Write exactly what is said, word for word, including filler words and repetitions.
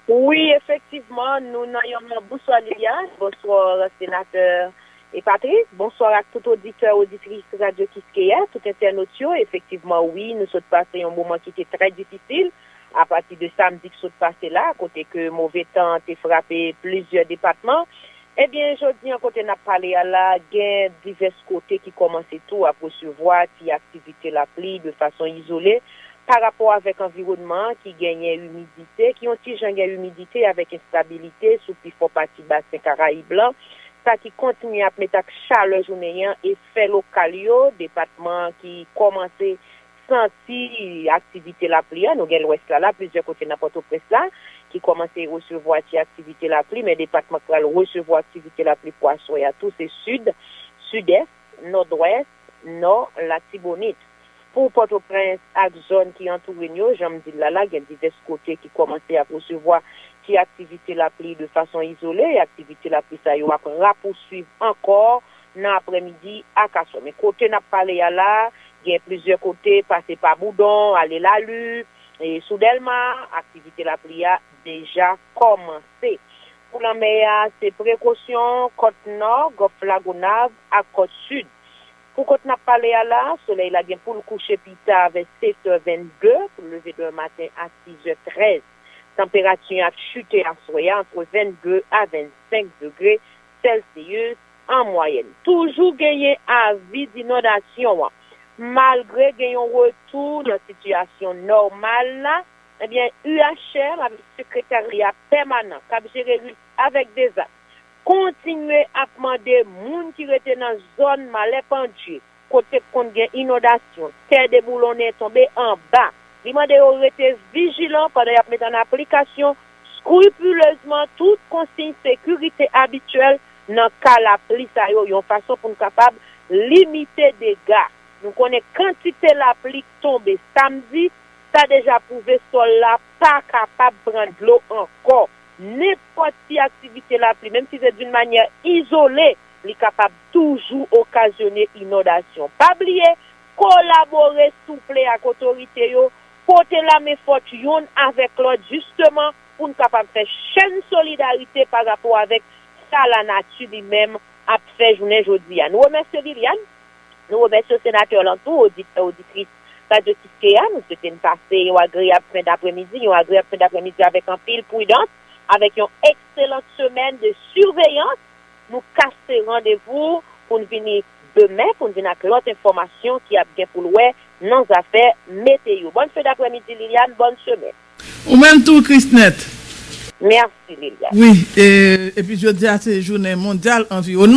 Wi, efektivman, nou nan yon... Bonswa Liliane, bonswa senatè e Patrice, bonswa ak tout oditè, oditris Radyo Kiskeya, tout entènot yo. Efektivman, wi, nou sot pase yon moman ki te trè difisil apati de samdi ki sot pase la, kote ke move tan te frape plizyè depatman. Ebyen, jodi an, kote n ap pale a la, gen divès kote ki kòmanse tou ap resevwa ti aktivite lapli de fason izole pa rapò avèk anviwònman an ki genyen imidite, ki yon ti jan gen imidite avèk enstabilite sou pi fò pati basen Karayib lan, sa ki kontinye ap met ak chalè jounen an efè lokal yo, depatman ki kòmanse santi aktivite lapli a. Nou gen Lwès la, la, plizyè kote nan Pòtoprens la, ki kòmanse resevwa ti aktivite lapli, men depatman k pral resevwa aktivite lapli pou aswè a tou, se Sid, Sidès, Nòdwès, Nò, Latibonit. Pou Pòtoprens ak zòn ki antoure n yo, jan m di l la, la, gen divès kote ki kòmanse ap resevwa ti aktivite lapli de fason izole, e aktivite lapli sa yo ap rapouswiv ankò nan aprèmidi ak aswè. Men kote n ap pale a la, gen plizyè kote, pase pa Boudon, ale Lali, e sou Dèlma, aktivite lapli a deja kòmanse. Pou lanmè a, se prekosyon, Kòt Nò, Gòf Lagonav ak Kòt Sid. Pou kote n ap pale a la, solèy la gen pou l kouche pita avè sèt è vennde pou l leve demen maten a sis è trèz. Tanperati an ap chite aswè a antre vennde a vennsenk degre Celsius an mwayèn. Toujou genyen avi dinondasyon an. Malgre gen yon retou nan sitiyasyon nòmal la, ebyen, U H M avèk sekretarya pèmanan k ap jere risk avèk dezas kontinye ap mande moun ki rete nan zòn malè pandye, kote k konn gen inondasyon, tè deboulonnen tonbe anba. Li mande yo rete vijilan pandan y ap met an aplikasyon skripilezman tout konsiy sekirite abityèl nan ka lapli sa yo, yon fason pou n kapab limite dega. Nou konnen kantite lapli k tonbe samdi, sa deja pwouve sòl la pa kapab pran dlo ankò. Nenpòt ti aktivite lapli, menm si se d'une manière isolée, li kapab toujou okazyone inondasyon. Pa bliye, kolabore souple ak otorite yo, pote lamen fòt youn avèk lòt, jisteman, pou n kapab fè chèn solidarite pa rapò avèk sa lanati li menm ap fè jounen jodi a. Nou remèsye Liliane, nou remèsye senatè lan tou, oditè, oditris Radyo Kiskeya, nou swete n pase yon agreyab fen daprèmidi, yon agreyab fen daprèmidi avèk anpil pridans, avèk yon ekselant semèn de siveyans. Nou kase randevou pou n vini demen, pou n vin ak lòt enfòmasyon ki ap gen pou l wè nan zafè meteyo. Bòn fen daprèmidi, Liliane, bòn semèn. Ou menm tou, Krisnèt. Mèsi, Liliane. Wi, e, epi jodi a se jounen mondyal anviwònman.